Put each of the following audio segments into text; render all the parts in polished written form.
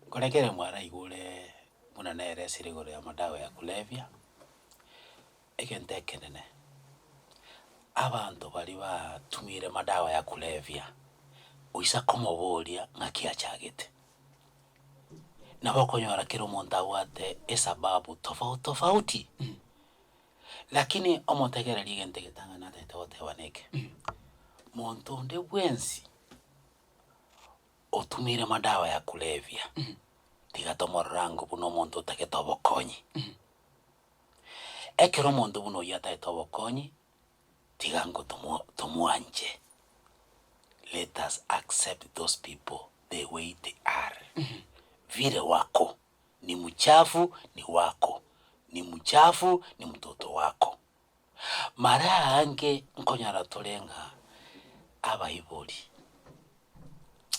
Nkorekere mwaraigure buna nere esire igoro ya madawa ya kulevya, egento ekenene, abanto baria batumire madawa ya kulevya, oisa komoboria ng'aki achagete. Nabo okonyora kera omonto abwate esababu tofauti tofauti, lakini omotegereri egento egetang'ani natagete goteba neke, monto onde bwensi otumire madawa ya kulevya, tiga tomorore ango buna omonto otagete obokonyi. Ekero omonto buna oyio atagete obokonyi, tiga ango tomo tomwanche, let us accept those people the way they are, vile wako, ni mchafu ni wako, ni mchafu ni mtoto wako. Mara aange nkonyora tore ng'a abaibori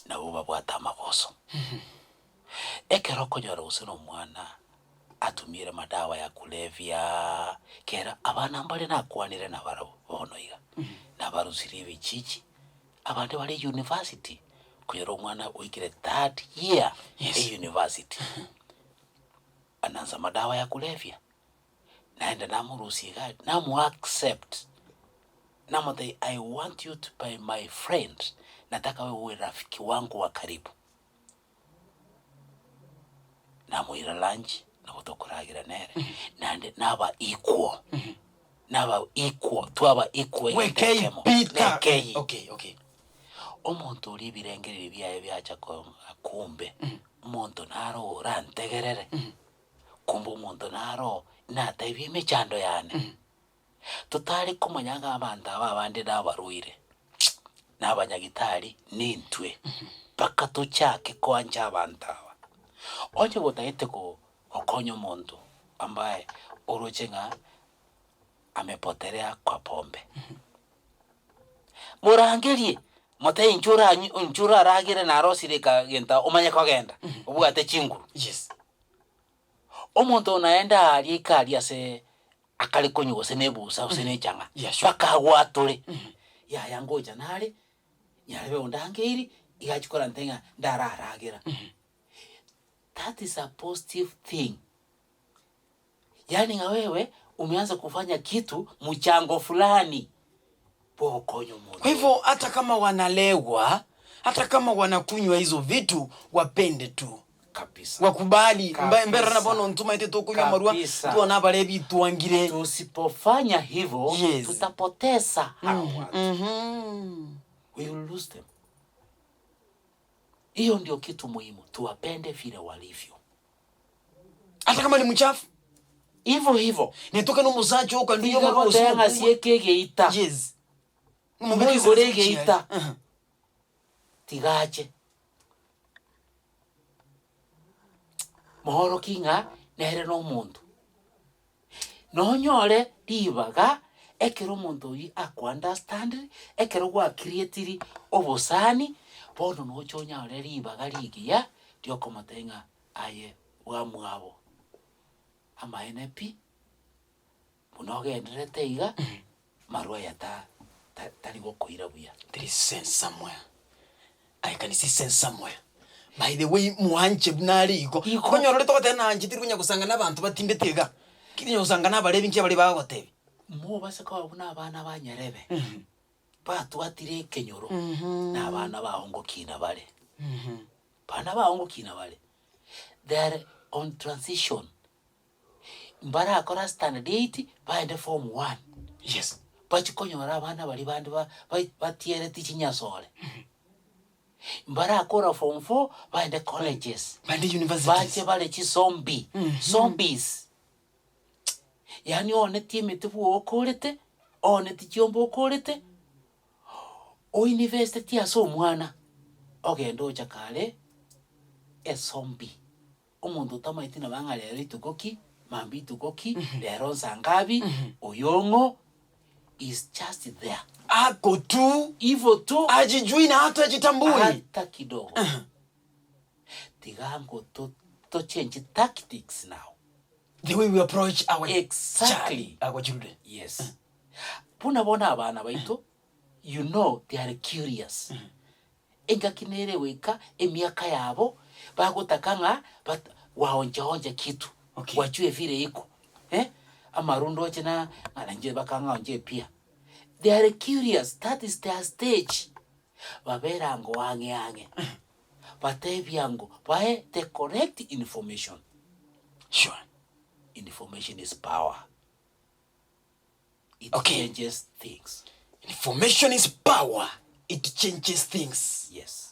nabwo babwate amagoso. Ekero okonyora gose na omwana atumiire madawa ya kulevya kera abana mbare nakwanire nabarabwo bono iga, nabarusirie ebichichi, abande bare university, okonyora omwana oikire third year e university, anaanza madawa ya kulevya. Naende namorusia iga, namoaccept, namotebia I want you to be my friend, nataka wewe uwe rafiki wangu wa karibu. Namoira lunch, nabo tokoragera nere, naende naba equal, naba equal, twaba equal egento Wekei ekemo, Peter. nekei. Omonto oria ebirengererio biaye biacha kong'a kumbe, omonto naro orantegerere. Kumbe omonto naro natebie emechando yane, totare komanya ng'a abanto aba abande nabarwaire, na abanyagitari nintwe, mpaka tochake koancha abanto aba. Onye gotagete ko gokonya omonto ambaye oroche ng'a amepotelea kwa pombe, morangerie motebie inchuo oranywe inchuo oraragere narosire ekagento omanye kogenda obwate chinguru. Yes. Omonto oyo naende aaria ika aria ase akare konywa gose na ebusa gose na echang'a, Yeah, sure. mpaka agwatore, yaya ngocha nare, nyarebe ondangeiri, iga achia korantebia ng'a ndararagera. That is a positive thing. Yaani ng'a wewe umeanza kufanya kitu mchango fulani bwogokonya omonto Kwa hivyo hata kama wanalewa, hata kama wanakunywa hizo vitu, wapende tu. Kabisa. Wakubali Kabisa. mbera na bono ntumaete tokunywa amarwa Kabisa. twana abare bitwangire. Tusipofanya hivyo tutapoteza hawa watu. We will lose them. Hiyo ndio kitu muhimu, tuwapende vile walivyo. Hata kama ni mchafu. Hivyo hivyo. Netoka no musacha okanduya Tiga amarwa goteba ng'a gose sieka egeita. Moigore egeita. Tiga ache. Moorokie ng'a nere nomonto. Nonyore ribaga ekero omonto oyio ako understand-iri, ekero gwa create-iri obosani, bono noche onyore ribaga rigiya riokomotebia ng'a aye bwamwabo, amaene pi, buna ogendererete iga, marwa aya ta ta tari gokoira buya. There is sense somewhere. I can see sense somewhere. By the way, mwanche buna are igo. Igo. Okonyora ore togoteba nanche tiri konya gosanga na abanto batindete iga. Lakini onya gosanga na abarebi nki abaria bagogotebia. Mobase koba buna abana ba nyarebe, batwatire ekenyoro, na abana bao ngokina bare. Abana bao ngokina bare. They are on transition. Mbarakora standard eight baende form one. Bachie konyora abana baria bande ba- ba- batiereti chinyasore. Mbarakora form four baende colleges. Baende universities. Bache bare chizombie, zombies. Yaani oonetie emete bwogo okorete, oonetie chiombe okorete, oinvesteti ase omwana, ogende ocha kare ezombie. Omonto otamaeti naba ng'a rero ituko ki, mambia ituko ki, rero nsa ngabi, oyo ng'o, is just there. Ako tu. Ivo tu. Hajijui na hata hajitambui. Hata kidogo. Tiga ngo to to change tactics now. The way we approach our Exactly. child, our children. Yes. Buna bono abana baito, you know they are curious. Engaki nere goika emiaka yabo. Bagotaka ng'a bat waonjaonja kitu. Okay. Wachue vile iko. Eh? Amaru ndoche na ng'a nainche bakang'aoncha epia. They are curious, that is their stage. Babere ango ang'e ang'e. Batebie ango bae the correct information. Sure. Information is power. It Okay. changes things. Information is power. It changes things. Yes.